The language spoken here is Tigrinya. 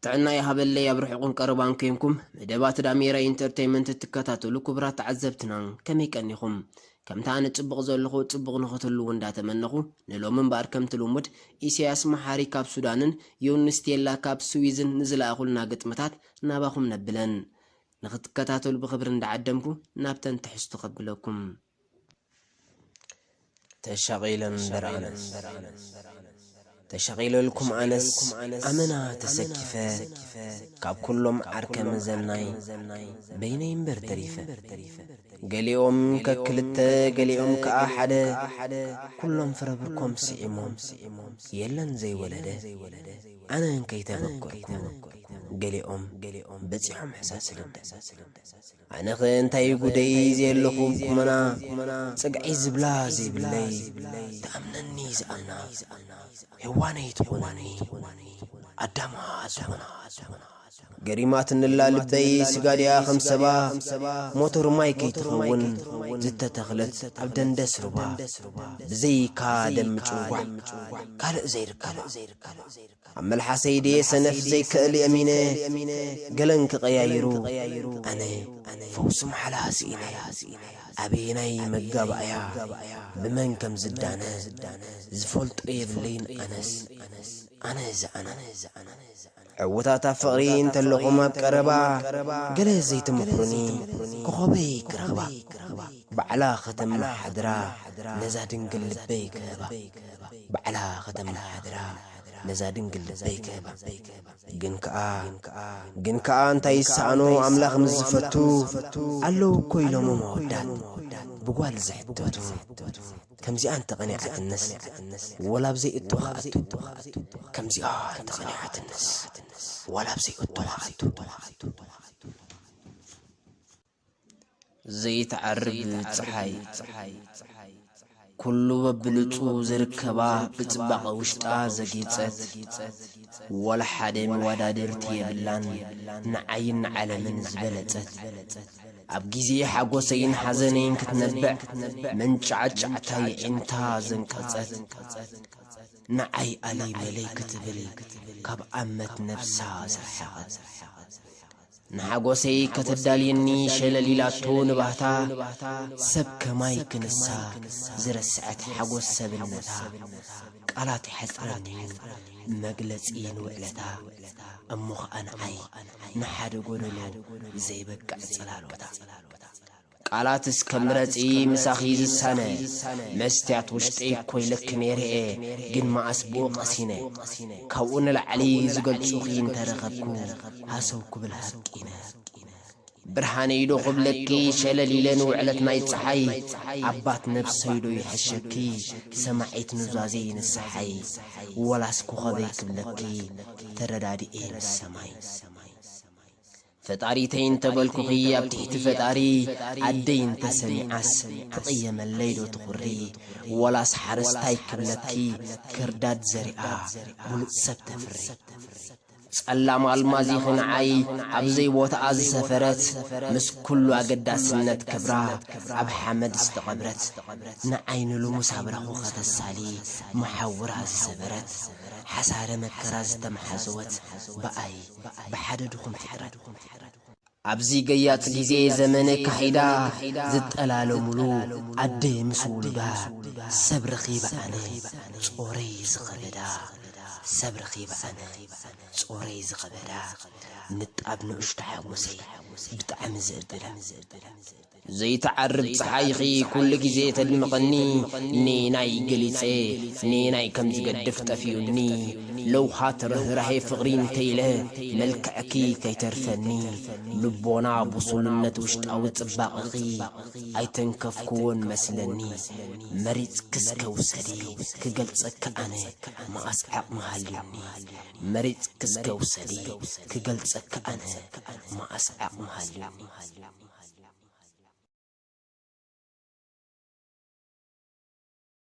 ጥዕና ይሃበለይ ኣብ ርሑቕን ቀረባን ኮንኩም መደባት ዳሜራ ኢንተርተይመንት እትከታተሉ ክቡራት ተዓዘብትና ከመይ ቀኒኹም? ከምታ ኣነ ጽቡቕ ዘለኹ ጽቡቕ ንኽትህልዉ እንዳተመነኹ፣ ንሎሚ እምበኣር ከምቲ ልሙድ ኢሳያስ መሓሪ ካብ ሱዳንን ዮኒ ስቴላ ካብ ስዊዝን ንዝለኣኹልና ግጥምታት ናባኹም ነብለን። ንኽትከታተሉ ብኽብሪ እንዳዓደምኩ ናብተን ትሕዝቱ ከብለኩም። ተሻቒለን ደርኣነን። ተሻቒለልኩም ኣነስ ኣመና ተሰኪፈ፣ ካብ ኩሎም ዓርከ መዘናይ በይነይ እምበር ተሪፈ። ገሊኦም ከክልተ ገሊኦም ከኣ ሓደ፣ ኩሎም ፍረብርኮም ስዒሞም የለን ዘይወለደ። ኣነ እንከይተበከርኩ ገሊኦም በጺሖም ሕሳስ ልደ። ኣነኸ እንታይ ጉደይ ዘየለኹ ቁመና፣ ጽግዒ ዝብላ ዘይብለይ፣ ትኣምነኒ ዝኣምና፣ ሄዋነይ ትኾነኒ፣ ኣዳማ ዝኾና። ገሪማትንላ ልበይ ስጋድያ ከም ሰባ፣ ሞተር ማይ ከይትኸውን ዝተተኽለት ኣብ ደንደስ ሩባ፣ ብዘይካ ደም ምጭዋሕ ካልእ ዘይርከብ። ኣብ መልሓሰይ ድየ ሰነፍ ዘይክእል የሚነ፣ ገለን ክቐያይሩ ኣነ ፈውሲ መሓላ ስኢነ። ኣበየናይ መጋባእያ ብመን ከም ዝዳነ ዝፈልጦ የብለይን ኣነስ፣ ኣነ ዝኣነ። ዕውታት ኣብ ፍቕሪ እንተለኹም ኣብ ቀረባ፣ ገለ ዘይትምኽሩኒ ኮኸበይ ክረኽባ። ባዕላ ከተመሓድራ ነዛ ድንግል ልበይ ክህባ። ባዕላ ከተመሓድራ ነዛ ድንግል ልበይ ክህባ። ግን ከኣ፣ ግን ከኣ እንታይ ይሰኣኖ ኣምላኽ ምስ ዝፈቱ፣ ኣለዉ እኮ ኢሎሞ መወዳት ብጓል ዝሕተቱ። ከምዚኣ እንተቐኒዓትንስ ወላ ኣብ ዘይእቶ ክኣቱ። ከምዚኣ እንተቐኒዓትንስ ወላ ኣብ ዘይእቶ ክኣቱ። ዘይትዓርብ ጸሓይ። ኩሉ በብልጹ ዝርከባ ብጽባቐ ውሽጣ ዘጌጸት፣ ወላ ሓደ መወዳድርቲ የብላን፣ ንዓይን ንዓለምን ዝበለጸት። ኣብ ግዜ ሓጎሰይን ሓዘነይን ክትነብዕ፣ መንጫዕጫዕታ የዒንታ ዘንቀጸት። ንዓይ ኣለይ መለይ ክትብል ካብ ኣመት ነብሳ ዝረሓቐት። ንሓጎሰይ ከተዳልየኒ ሸለል ኢላቶ ንባህታ፣ ሰብ ከማይ ክንሳ ዝረስዐት ሓጎስ ሰብነታ። ቃላት ይሓጽረኒ መግለጺ ንውዕለታ፣ እሞ ኸኣ ንዓይ ንሓደ ጎደሎ ዘይበቅዕ ጽላሎታ። ቃላትስ ከም ረጺ ምሳኺ ዝሳነ፣ መስትያት ውሽጠይ እኮ ኢለኪ ነይረ እየ፣ ግን መኣስ ብኡ ቀሲነ። ካብኡ ንላዕሊ ዝገልጹኺ እንተረኸብኩ፣ ሃሰው ክብል ሃቂነ። ብርሃነይ ዶ ክብለኪ ሸለል ኢለ ንውዕለት ናይ ጸሓይ፣ ኣባት ነብሰይ ዶ ይሕሸኪ ሰማዒት ኑዛዜይ ንስሓይ፣ ወላስ ኮኸበይ ክብለኪ ተረዳዲኤ ምስ ሰማይ። ፈጣሪተይ እንተበልኩኺ ኣብ ትሕቲ ፈጣሪ፣ ኣደይ እንተሰሚዓስ ትቕየመለይ ዶ ትኹሪ? ወላስ ሓረስታይ ክብለኪ ክርዳድ ዘሪኣ ብሉጽ ሰብ ተፍሪ? ጸላም ኣልማዝ ኢኺ ንዓይ ኣብ ዘይቦታኣ ዝሰፈረት፣ ምስ ኩሉ ኣገዳስነት ክብራ ኣብ ሓመድ ዝተቐብረት። ንዓይ ንልሙስ ኣብራኹ ከተሳሊ መሓውራ ዝሰበረት፣ ሓሳረ መከራ ዝተመሓዘወት ብኣይ ብሓደ ድኹም ፍጥረት። ኣብዚ ገያጽ ግዜ ዘመነ ካሒዳ ዝጠላለሙሉ ኣደ ምስ ውሉዳ፣ ሰብ ረኺበ ኣነ ጾረይ ዝኸበዳ፣ ሰብ ረኺበ ኣነ ጾረይ ዝኸበዳ፣ ንጣብ ንእሽቶ ሓጎሰይ ብጣዕሚ ዘእብዳ። ዘይትዓርብ ጸሓይኺ ኩሉ ግዜ ተድምቐኒ፣ ኔናይ ገሊጸ፣ ኔናይ ከም ዝገድፍ ጠፊኡኒ። ለውሃት ርህራሄ ፍቕሪ እንተኢለ፣ መልክዕኪ ከይተርፈኒ። ልቦና ብሱልነት ውሽጣዊ ጽባቐኺ፣ ኣይተንከፍክዎን መስለኒ። መሪጽኪ እስከ ውሰዲ፣ ክገልጸኪ ኣነ፣ መኣስ ዓቕሚ ሃልዩኒ። መሪጽኪ እስከ ውሰዲ፣ ክገልጸኪ ኣነ፣ መኣስ ዓቕሚ ሃልዩኒ።